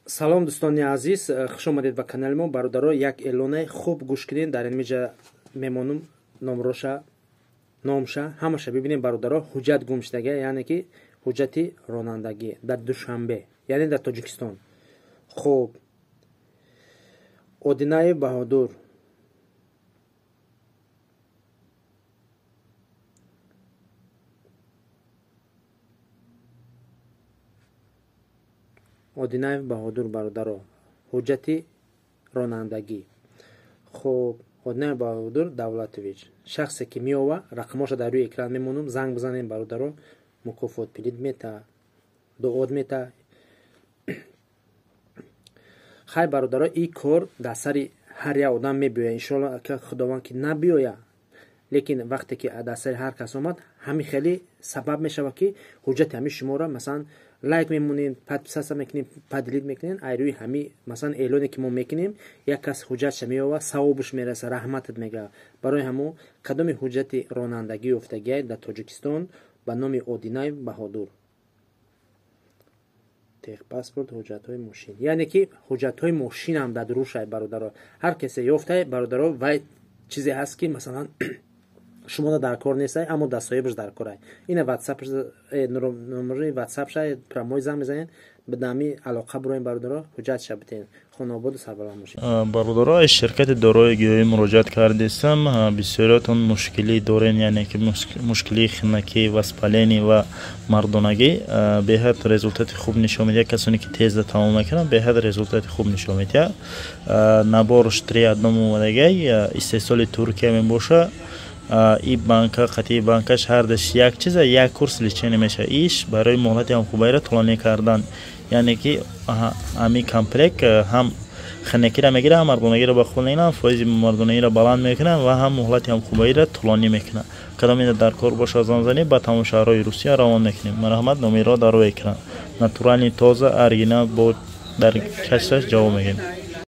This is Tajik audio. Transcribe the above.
Салом, дӯстони азиз, хуш омадед ба канали мо. Бародаро, як эълонаи хуб гӯш кунед. Дар инмиҷа мемонум номроша, номша, ҳамаша бибинем. Бародаро, ҳуҷҷат гум шудага, яъне ки ҳуҷҷати ронандагӣ дар Душанбе, яъне дар Тоҷикистон. Хуб, Одинаев Баҳодур, Одинаев Баҳодур, бародаро, ҳуҷҷати ронандагӣ. Хуб, Одинаев Баҳодур Давлатович, шахсе ки меова, рақамоша дар рӯи экран мемонам, занг бизанем, бародаро, мукофот пилит мета, дуод мета. Хай, бародаро, ин кор дар сари ҳар як одам мебиёя, иншоалло Худованд ки набиёя, лекин вақте ки дар сари ҳар кас омад, ҳамин хеле сабаб мешавад, ки ҳуҷҷати ҳамин шуморо, масалан, лайк мемонем, подписаться мекунем, поделить мекунем. Ай рӯи ҳами, масалан, эълоне ки мо мекунем, як кас ҳуҷҷатша меова, савобаш мераса, раҳматат мега. Барои ҳамо кадоми ҳуҷҷати ронандагӣ ёфтагиай дар Тоҷикистон ба номи Одинаев Баҳодур, техпаспорт, ҳуҷҷатҳои мошин, яъне ки ҳуҷҷатҳои мошинам дар рӯшай, бародаро, ҳар касе ёфтай, бародаро, вай чизе ҳаст, ки масалан шумода дар кор нестай, аммо дар соҳибаш дар корай. Ина ватсап, номери ватсапша, прямой занг мезанед, ба дами алоқа буроем, бародаро, ҳуҷҷатша битен, хонободу сарбаланд бошед. Бародаро, аз ширкати дорои гиёҳӣ муроҷиат кардестам. Бисёриятон мушкилӣ дорен, яъне ки мушкилии хинакӣ, воспаление ва мардонагӣ. Беҳад результати хуб нишон медиҳад. Касоне ки тезда тамом мекунанд, беҳад результати хуб нишон медиҳад. Наборш три одном омадагай, истеҳсоли Туркия мебошад. И банка қатъи банкаш ҳардаш як чиза, як курс лечение мешавад. Иш барои муҳлати ҳамхубайра тӯлонӣ кардан, яъне ки ҳами комплект ҳам хинакиро мегирад, ҳам мардонагиро ба худ мегирад, ҳам фоизи мардонагиро баланд мекунад ва ҳам муҳлати ҳамхубаиро тӯлонӣ мекунад. Кадом дар кор бошад, занг занед, ба тамоми шаҳрҳои Русия равон мекунем. Марҳамат, номерҳо дар рӯи экран. Натуральный, тоза, оригинал, бо дар качестваш ҷавоб мегирем.